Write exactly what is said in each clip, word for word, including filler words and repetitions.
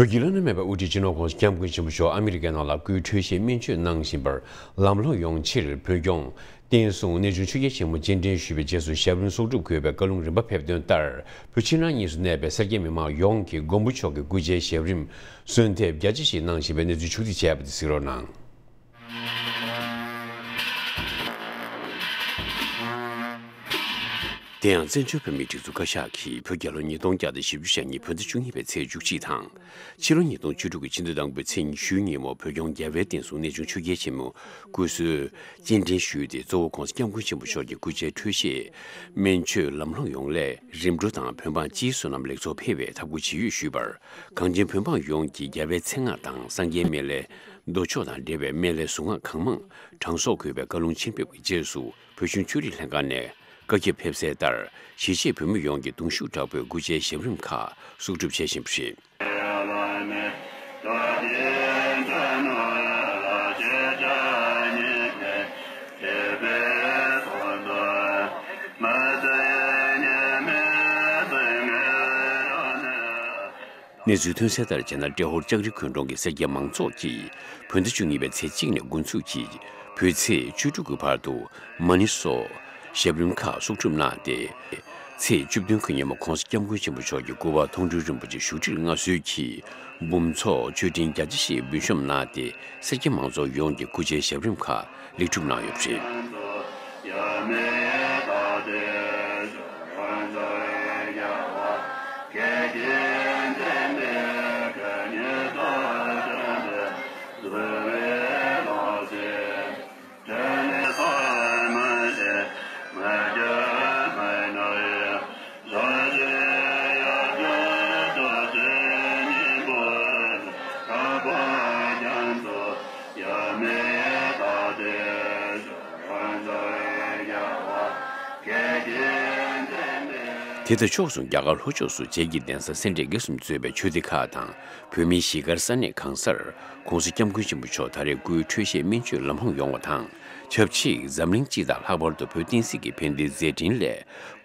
བོད་ཀྱི་བླ་ན་མེད་པའི་དབུ་ཁྲིད་སྤྱི་ནོར་༸གོང་ས་༸སྐྱབས་མགོན་ཆེན་པོ་མཆོག་ཨ་མི་རི་ཀའི་ནང་ལ་སྐུའི་འཕྲོད་བཞེས་སྨན་བཅོས་གནང་བཞིན་པར་ལམ་ལྷོང་ཡོང་ཕྱིར། བོད་སྐྱོང་བསྟན་སྲུང་གནས་ཆུང་ཆོས་རྒྱལ་ཆེན་མོ་སྤྱན་འདྲེན་ཞུས་པའི་རྗེས་སུ་ཞབས་རིམ་གསོག་སྒྲུབ་དགོས་པའི་བཀའ་ལུང་རིམ་པ་ཕེབས་དོན་ལྟར། བོད་ཕྱི་ནང་གཉིས་སུ་གནས་པའི་སེར་སྐྱ་མི་མང་ཡོངས་ཀྱིས་མགོན་པོ་མཆོག་གི་སྐུ་ཕྱྭའི་ཞབས་རིམ་གསོལ་འདེབས་རྒྱ་ཆེ་ཞིག་གནང་བཞིན་པའི་གནས་ཚུལ་ཕྱོགས་བསྡུས་བྱས་པ་དེ་གཟིགས་རོགས་གནང་། དེ་ཡང་བཙན་བྱོལ་བོད་མིའི་སྒྲིག་འཛུགས་བཀའ་ཤག་གིས་བོད་རྒྱལ་ལོ་ཉིས་སྟོང་བརྒྱ་དང་བཞི་བཅུ་ཞེ་གཉིས་བོད་ཟླ་བཅུ་གཉིས་པའི་ཚེས་བཅུ་གཅིག་དང་། ཕྱི་ལོ་ཉིས་སྟོང་བཅུ་དྲུག་གི་ཕྱི་ཟླ་དང་པོའི་ཚེས་ཉི་ཤུའི་ཉིན་མོ་བོད་སྐྱོང་རྒྱལ་བའི་བསྟན་སྲུང་གནས་ཆུང་ཆོས་རྒྱལ་ཆེན་མོ་སྐུ་གསོལ་སྤྱན་འདྲེན་ཞུས་ཏེ། གཙོ་བོ་༸གོང་ས་༸སྐྱབས་མགོན་ཆེན་པོ་མཆོག་གི་སྐུ་ཕྱྭའི་འཕྲོད་བཞེས་སྨན་བཅོས་ལམ་ལྷོང་ཡོང་སླད་རིམ་གྲོ་དང་བོད་འབངས་སྤྱིའི་བསོད་ནམས་ལེགས་ཚོགས་འཕེལ་བའི་ཐབས་བཀོད་ཇི་ཡོད་ཞུས་པར། གངས་ཅན་བོད་འབངས་ཡོངས་ཀྱིས་རྒྱལ་བའི་མཚན་སྔགས་དང་སངས་རྒྱས་སྨན་བླའི་མདོ་ཆོག་དང་འབྲེལ་བའི་སྨན་བླའི་གཟུངས་སྔགས་གང་མང་གྲངས་གསོག་དགོས་པའི་བཀའ་ལུང་ཆེན་ཕེབས་ཀྱི་རྗེས་སུ། བོད་གཞུང་ཆོས་རིག་ལྷན་ཁང་ནས་བཀའ་ཁྱབ་ཕེབས་གསལ་ལྟར། གཞིས་བྱེས་བོད་མི་ཡོངས་ཀྱིས་གདུང་ཤུགས་དྲག་པོས་སྐུ་ཕྱྭའི་ཞབས་རིམ་ཁག་གསོག་སྒྲུབ་བྱེད་བཞིན་པ་རེད། གནས་ཚུལ་ཐོན་གསལ་ལྟར་བྱས་ན། ཏྲེ་ཧོར་ལྕགས་རི་ཁུལ་གྲོང་གི་སེར་སྐྱ་མང་ཚོགས་ཀྱིས་བོད་ཟླ་བཅུ་གཉིས་པའི་ཚེས་གཅིག་ནས་འགོ་འཛུགས་ཀྱིས་བོད་ཚེས་བཅུ་དྲུག་གི་བར་དུ་མ་ཎི་སོགས་ཞབས་རིམ་ཁག་གསོག་སྒྲུབ་གནང་སྟེ། ཚེས་བཅུ་བདུན་གྱི་ཉིན་མོ་༸གོང་ས་༸སྐྱབས་མགོན་ཆེན་པོ་མཆོག་གི་སྐུ་པར་མཐོང་གྲོལ་རིན་པོ་ཆེ་བཞུགས་ཁྲིར་མངའ་གསོལ་གྱིས་འབུམ་ཚོགས་མཆོད་སྤྲིན་རྒྱ་ཆེ་ཞིག་འབུལ་གཤོམ་གནང་སྟེ། སེར་སྐྱ་མང་ཚོགས་ཡོངས་ཀྱིས་སྐུ་ཕྱྭའི་ཞབས་རིམ་ཁག་ལེགས་གྲུབ་གནང་ཡོད་པ་རེད། དེ་དང་ཕྱོགས་མཚུངས། རྒྱ་གར་ལྷོ་ཕྱོགས་སུ་རྗེ་ཡི་གདན་ས་སེ་འབྲས་དགེ་གསུམ་གཙོས་པའི་ཆོས་སྡེ་ཁག་དང་བོད་མིའི་གཞིས་སྒར་ས་གནས་གང་སར་༸གོང་ས་༸སྐྱབས་མགོན་ཆེན་པོ་མཆོག་ད་རེས་སྐུའི་འཕྲོད་བཞེས་སྨན་བཅོས་ལམ་ལྷོང་ཡོང་བ་དང་། ཆབས་ཅིག་འཛམ་གླིང་སྤྱི་དང་ལྷག་པར་དུ་བོད་བསྟན་སྲིད་ཀྱི་ཕན་བདེའི་མཛད་འཕྲིན་སླད་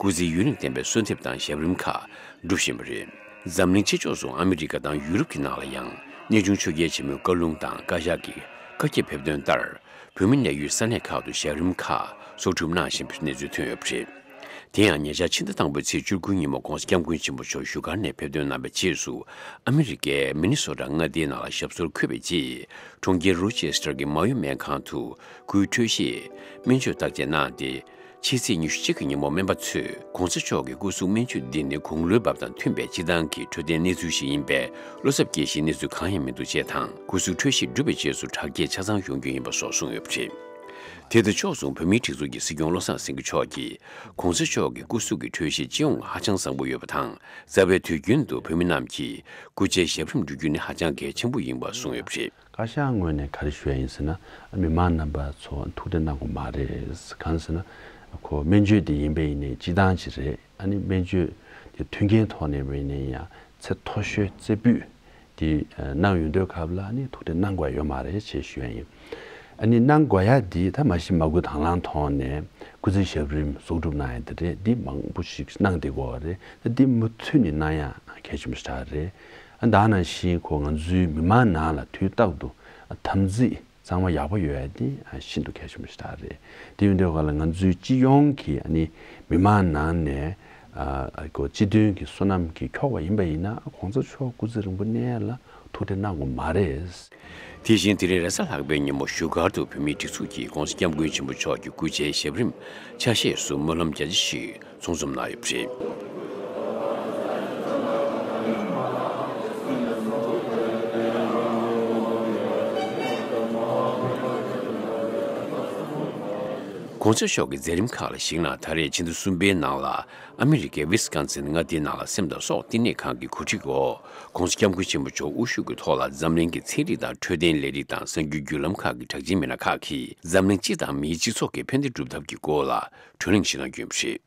སྐུ་ཚེ་ཡུན་རིང་བརྟན་པའི་གསོལ་འདེབས་དང་ཞབས་རིམ་ཁག་སྒྲུབ་བཞིན་པ་རེད། འཛམ་གླིང་ཕྱི་ཕྱོགས་སུ་ཨ་མི་རི་ཀ་དང་ཡུ་རོབ་ཀྱི་ནང་ལ་ཡང་གནས་ཆུང་ཆོས་རྒྱལ་ཆེན་མོའི་བཀའ་ལུང་དང་བཀའ་ཤག་གི་བཀའ་ཁྱབ་ཕེབས་དོན་ལྟར། བོད་མི་གནས་ཡུལ་ས་གནས་ཁག་ཏུ་ཞབས་རིམ་ཁག་གསོག་སྒྲུབ་གནང་བཞིན་པའི་གནས་ཚུལ་ཐོན་ཡོད་པ་རེད། དེ་ཡང་ཉེ་ཆར་ཕྱི་ཟླ་དང་པོའི་ཚེས་བཅུ་དགུའི་ཉིན་མོ་༸གོང་ས་༸སྐྱབས་མགོན་ཆེན་པོ་མཆོག་བཞུགས་སྒར་ནས་ཕེབས་ཐོན་གནང་བའི་རྗེས་སུ། ཨ་མི་རི་ཀའི་མི་ནི་སོ་ཊ་མངའ་སྡེའི་ནང་ལ་ཞབས་སོར་འཁོད་པའི་རྗེས། གྲོང་ཁྱེར་རོ་ཆེ་སི་ཊར་གྱི་མ་ཡོ་སྨན་ཁང་དུ་སྐུའི་འཕྲོད་བཞེས་སྨན་བཅོས་བརྟག་དཔྱད་གནང་སྟེ། ཕྱི་ཚེས་ཉི་ཤུ་གཅིག་གི་ཉིན་མོ་སྨན་པ་ཚོས་༸གོང་ས་མཆོག་གི་སྐུ་གཟུགས་སྨན་བཅོས་འདི་ནི་དགུང་ལོའི་བབ་དང་མཐུན་པའི་སྤྱི་བཏང་གི་འཕྲོད་བསྟེན་གནས་ཚུལ་ཞིག་ཡིན་པས། བློ་འཚབ་སྐྱེ་གཞིའི་གནས་ཚུལ་གང་ཡང་མི་འདུག་ཅེས་དང་། སྐུ་གཟུགས་འཕྲོད་བཞེས་གྲུབ་པའི་རྗེས་སུ་དྲག་སྐྱེད་ཆ་ཚང་ཡོང་རྒྱུ་ཡིན་པ་སོགས་གསུངས་ཡོད་པ་རེད། དེ་དང་ཕྱོགས་མཚུངས། བོད་མིའི་སྒྲིག་འཛུགས་ཀྱི་སྲིད་སྐྱོང་བློ་བཟང་སེང་གེ་མཆོག་གིས་༸གོང་ས་མཆོག་གི་སྐུ་གཟུགས་ཀྱི་འཕྲོད་བཞེས་སྤྱི་ཡོངས་ཧ་ཅང་བཟང་པོ་ཡོད་པ་དང་། རྩ་བའི་དུས་རྒྱུན་དུ་བོད་མི་རྣམས་ཀྱིས་སྐུ་ཕྱྭའི་ཞབས་རིམ་སྒྲུབ་རྒྱུ་ནི་ཧ་ཅང་གལ་ཆེན་པོ་ཡིན་པ་གསུངས་ཡོད་པ་རེད། བཀའ་ཤག་ངོས་ནས་ག་རེ་ཞུ་ཡ་ཡིན་ཟེར་ན། མི་མང་རྣམ་པ་ཚོ་ཐུགས་ཁྲལ་གནང་དགོས་མ་རེད། གང་ཟེར་ན། ཁོ་སྨན་བཅོས་དེ་ཡིན་པ་ཡིན་ནའི་སྤྱི་བཏང་ཅིག་རེད། ཨ་ནི་སྨན་བཅོས་དེ་མཐུན་རྐྱེན་ཐོག་ནས་ཡིན་ནའི་ཡང་ཚད་མཐོ་ཤོས་རྩེ་ཕུད་དེ་གནང་ཡོང་དུས་སྐབས་ལ་ཨ་ནི་ཐུགས་ཁྲལ་གནང་དགོས་ཡ་ཡོད་མ་རེད་ཅེས་ཞུ་ཡ་ཡིན། ཨ་ནི་གནང་དགོས་ཡ་དེ་ད་མ་གཞི་མ་དགོས་དང་བླངས་ཐོག་ནས་སྐུ་ཚེ་ཞབས་རིམ་གསོག་སྒྲུབ་གནང་ཡ་དེ་རེད། འདི་མང་པོ་ཞིག་གནང་བསྡད་ཀྱི་ཡོད་རེད། ད་འདི་མུ་མཐུད་ནས་གནང་ཡ་གལ་ཆེན་པོ་ཞིག་རེད། ཨ་ད་ནང་བཞིན་ཁོ་ང་ཚོའི་མི་མང་ནང་ལ་དུས་རྟག་ཏུ་དམ་ཚིག་གཙང་མ་ཡག་པོ་ཡོད་ཡ་དེ་ཤིན་ཏུ་གལ་ཆེན་པོ་ཞིག་རེད། དེ་ཡིན་དུས་ག་ལ་ང་ཚོའི་སྤྱི་ཡོངས་ཀྱི་ཨ་ནི་མི་མང་ནང་ནས་ཨ་ཁོ་སྤྱི་མཐུན་གྱི་བསོད་ནམས་ཀྱིས་འཁྱོག་པ་ཡིན་པ་ཡིན་ན། ཨ་༸གོང་ས་མཆོག་སྐུ་ཚེ་རིང་པོ་གནས་ལ་ཐུགས་ཁྲལ་གནང་དགོས་མ་རེད། དེ་བཞིན་དེ་རིང་རེས་གཟའ་ལྷག་པའི་ཉིན་མོ་བཞུགས་སྒར་དུ་བོད་མིའི་སྒྲིག་འཛུགས་ཀྱིས་༸གོང་ས་༸སྐྱབས་མགོན་ཆེན་པོ་མཆོག་གི་སྐུ་ཕྱྭའི་ཞབས་རིམ་ཆ་ཤས་སུ་སྨོན་ལམ་རྒྱ་ཆེ་ཞིག་ཚོགས་འཛོམས་གནང་ཡོད་པ་རེད། ༸གོང་ས་མཆོག་གི་མཛད་རིམ་ཁག་ལ་གཞིགས་ན། ད་རེས་ཕྱི་ཟླ་གསུམ་པའི་ནང་ལ་ཨ་མི་རི་ཀའི་ཝི་སི་ཀོན་སིན་མངའ་སྡེའི་ནང་ལ་སེམས་དང་སྲོག་བསྟི་གནས་ཁང་གི་གོ་སྒྲིག་འོག་༸གོང་ས་༸སྐྱབས་མགོན་ཆེན་པོ་མཆོག་དབུ་བཞུགས་ཀྱི་ཐོག་ལ་འཛམ་གླིང་གི་ཚན་རིག་དང་འཕྲོད་བསྟེན་ལས་རིགས་དང་གསར་འགྱུར་བརྒྱུད་ལམ་ཁག་གི་གྲགས་ཅན་མི་སྣ་ཁག་གིས་འཛམ་གླིང་སྤྱི་དང་མིའི་སྤྱི་ཚོགས་ཀྱི་ཕན་བདེ་སྒྲུབ་ཐབས་ཀྱི་སྐོར་ལ་བགྲོ་གླེང་ཞིག་གནང་རྒྱུ་ཡིན་པ་རེད།